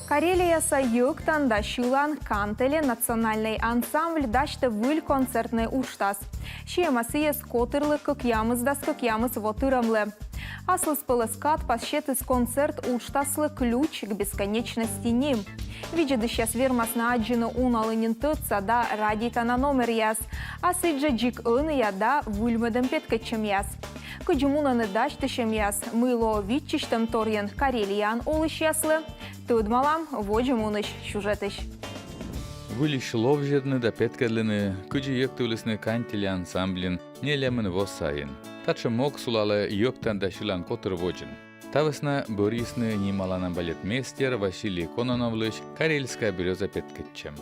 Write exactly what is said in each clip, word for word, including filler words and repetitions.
Карелияса йӧктан да сьылан «Кантеле» национальнӧй ансамбль дасьтӧ выль концертнӧй уджтас. Сиӧма сійӧс котырлы кӧкъямысдас кӧкъямыс во тырӧмлы. Аслыспӧлӧс кадпас сетіс концерт уджтаслы «Ключ к бесконечности» ним. Видзӧдысьяс вермасны аддзыны уналы нин тӧдса да радейтана номеръяс, а сідзжӧ дзик ӧнія да выльмӧдӧм петкӧдчӧмъяс. Кыдзи мунӧны дасьтысьӧмъяс, мый лоӧ виччысьтӧмторйӧн Карелияын олысьяслы, тӧдмалам водзӧ мунысь сюжетысь. Выльысь ловзьӧдны да петкӧдлыны, кыдзи йӧктывлісны «Кантеле» ансамбльын нелямын во сайын. Татшӧм мог сулалӧ йӧктан да сьылан котыр водзын. Та вӧсна бӧрйисны нималана балетмейстер Василий Кононовлысь «Карельская берёза» петкӧдчӧм.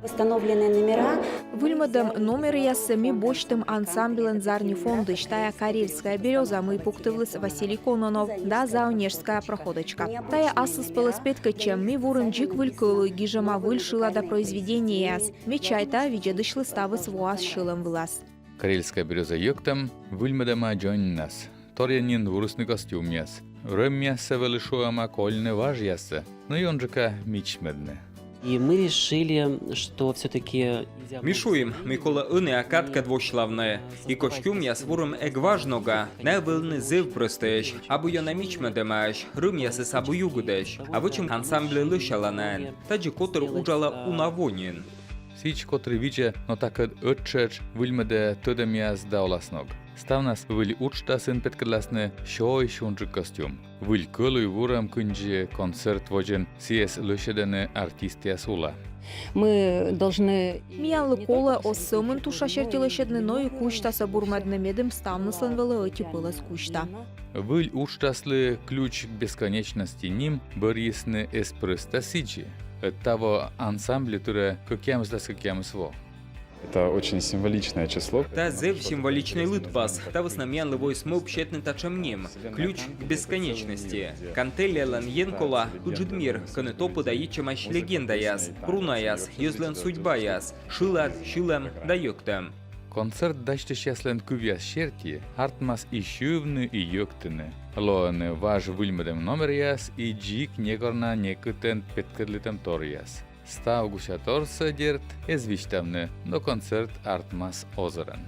Восстановленные номера. Выльмӧдӧм номеръяссӧ ми босьтім ансамбльлӧн «Зарни» фондысь. Тайӧ «Карельская берёза», мый пуктывліс Василий Кононов, да «Заонежская проходочка». Тайӧ аслыспӧлӧс петкӧдчӧм, ми вурим дзик выль кӧлуй, гижӧма выль шылада произведениеяс. Ме чайта, видзӧдысьлы ставыс воас сьӧлӧм вылас. «Карельская берёза» йӧктӧм выльмӧдӧма дзоньнас. Торйӧн нин вурисны костюмъяс. Рӧмъяссӧ вӧлі шуӧма кольны важъяссӧ, но ёнджыка мичмӧдны. И мы решили, что всё-таки... Ми шуим, мый колӧ ӧнія кадкӧд восьлавны. И костюмъяс вурим эг важ нога, найӧ вӧліны зэв прӧстӧйӧсь, абу ёна мичмӧдӧмаӧсь, рӧмъясыс абу югыдӧсь. А вӧчим ансамбль лӧсяланаӧн. Тадзи котыр уджалӧ уна во нин. Сідз котыр видзӧ, но такӧд ӧттшӧтш выльмӧдӧ тӧдӧмъяс да оласног. Ставнас выль уджтасын петкӧдласны сёысь унджык костюм. Выль кӧлуй вурӧм кындзи концерт водзын сійӧс лӧсьӧдӧны артистъяс ула. Мы должны... Миянлы колӧ оз сӧмын туша серти лӧсьӧдны, но и кузьтасӧ бурмӧдны, медым ставныслӧн вӧлі ӧти пӧлӧс кузьта. Выль уджтаслы «Ключ к бесконечности» ним бӧрйисны эз прӧста сідзи. Ӧд таво ансамбль тырӧ кӧкъямысдас кӧкъямыс во. Это очень символичное число. Тайӧ зэв символичнӧй лыдпас. Та вӧсна миянлы воис мӧвп сетны татшӧм ним: «Ключ к бесконечности». «Кантелелӧн» Ен кола ыджыд мир, кӧні топыда йитчӧмаӧсь легендаяс, рунаяс, йӧзлӧн судьбаяс, шылад, сьылӧм да йӧктӧм. Концерт дасьтысьяслӧн кывъяс серти, артмас и сьывны, и йӧктыны. Лоӧны важ выльмӧдӧм номеръяс и дзик некор на некытӧн петкӧдлытӧмторъяс. Став гусяторсӧ, дерт, эз висьтавны, но концерт артмас озырӧн.